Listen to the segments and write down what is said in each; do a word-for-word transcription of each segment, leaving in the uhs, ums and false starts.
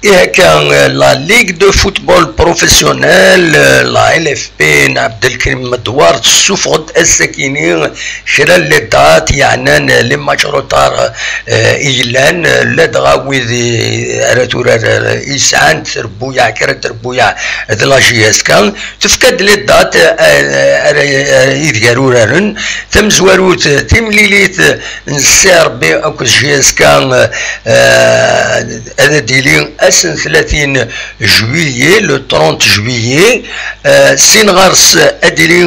Ihi akka, la Ligue de Football Professionnel, la L F P n Abdelkrim Medouar, tessufeɣ-d ass-akini kra n les dates yeɛnan les matchs retards, eh, i yellan, ladɣa wid i, ara turar, eh, yesɛan trebbuyaɛ, kra n trebbuyaɛ d la J S K, tefka-d les dates, eh, ara, ara ideg ara uraren. Tamezwarut, timlilit n C R B akked J S K, eh, ad d-tili ass n tlatin juillet, le trente juillet. Eh, sin ɣer-s ad d-tili,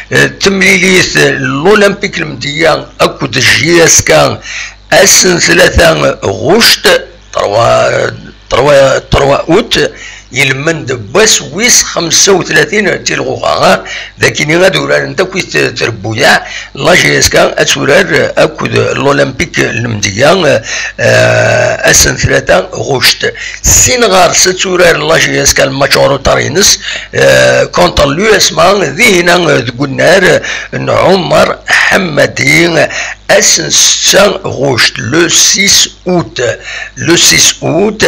eh, temlilit n l'Olympique Lemdeyya akked J S K ass n tlata ɣuct, trois, trois, trois août, yelmen-d wass wis xemsa u tlatin n tilɣuɣa, ah, d akini ad urarent akk i t-, trebbuyaɛ, la J S K ad turar akked l'Olympique Lemdeyya, eh, ass n tlata ɣuct. Sin ɣer-s ad turar la J S K le match en retard-ines, eh, contre l'U S M A, dihina, eh, deg unnar n Ɛumar Ḥemmadi, ass n setta ɣuct, le six août. Le six août,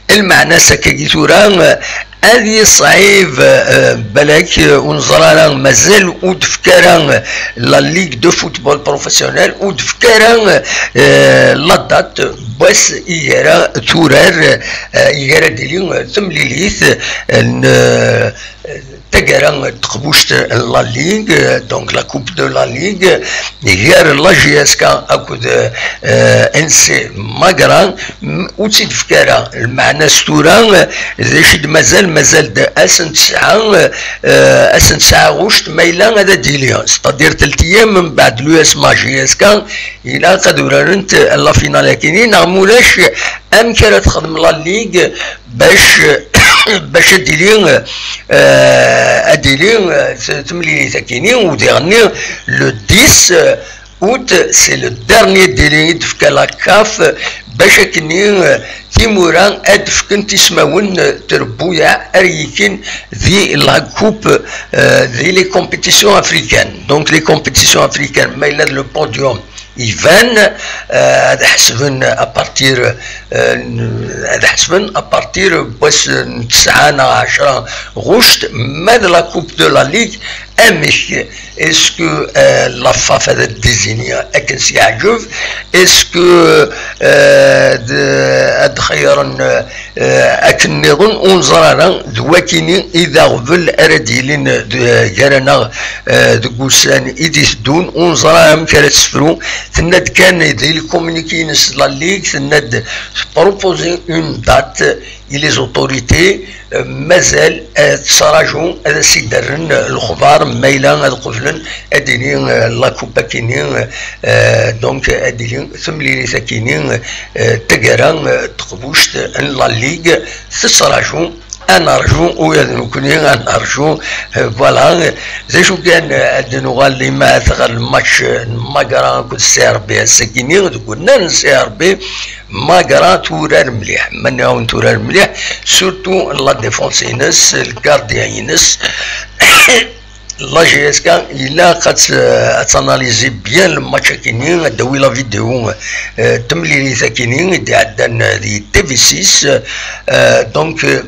lmeɛna-s akkagi tura, ad yeṣɛib, eh, balak, eh, ur neẓri ara, mazal ur d-tefka ara, eh, la Ligue de Football Professionnel, ur d-tefka ara, eh, la date n wass i ara turar, eh, i ara d-tili, eh, temlilit, eh, n, eh, taggara n teqbuct n la Ligue, donc la Coupe de la Ligue, gar la J S K akked, eh, N C Magra, m-, ur tt-id-tefka ara. Lmeɛna-s tura, eh, d acu i d-mazal, mazal-d ass n tesɛa, eh, ass n tesɛa ɣuct, ma yella ad d-yili, c'est-à-dire tlata ayyam mbeɛd l'U S M A J S K, ilaq ad urarent la finale akini, neɣ mulac, amek ara texdem la Ligue bac, bac ad d-tili, eh, ad d-tili, eh, t-, temlilit akini, u diɣenni le dix août, c'est le dernier délai i d-tefka la CAF, bac akkenni, eh, timura ad d-fkent ismawen, eh, trebbuyaɛ ara yekkin di la coupe, eh, di les compétitions africaines. Donc les compétitions africaines, ma yella d le podium iban, eh, ad ḥesben à partir, eh, n-, ad ḥesben à partir n wass n tesɛa neɣ ɛecra ɣuct, ma d la Coupe de la Ligue, amek? Est-ce que, eh, la FAF ad d-désigner akken s-yeɛǧeb? Est-ce que, eh, d-, ad xeyyren, eh, Eh, akken nniḍen ur neẓri ara, d wakini i d aɣbel ara d-yilin, eh, gar-aneɣ, eh, deg ussan i d-iteddun, ur neẓri ara amek ara tessefru. Tenna-d kan di lkomuniki-ines la Ligue, tenna-d tpropose une date i les autorités, eh, mazal, eh, tettraǧu ad as-id-rren lexbar, ma yella ad qeblen ad d-tili, eh, la coupe akini, eh, donc ad d-tili temlilit akini, eh, taggara, eh, teqbuct n la Ligue, tettraǧu, ad nerǧu, ula d nekkni ad nerǧu, eh, voilà. D acu kan, eh, ad d-nuɣal imahat ɣer lmatch n Magra akked C R B ass-agi-nni, deg unnar n C R B, Magra turar mliḥ, ma nniɣ-awen turar mliḥ, surtout la défense-ines, le gardien-ines. La J S K, ilaq ad t-, ad tanalizi bien le match akini, ad d-tawi la vidéo, euh, temlilit akini, i d-iɛeddan di T V six, euh, donc, euh,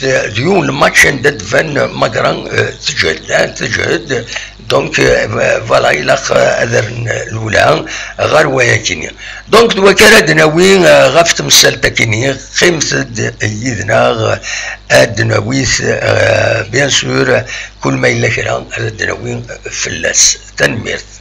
d yiwen le match anda d-tban Magra, euh, teǧhed, ah, teǧhed, donc, euh, voilà, ilaq, euh, ad rren lwelha ɣer wayakini. Donc, d wakka ara d-nawi, euh, ɣef temsalt akini, qqimet-d yid-neɣ, ad d-nawi, euh, bien sûr, kul ma yella kra, ad d-nawi fell-as. Tanemmirt.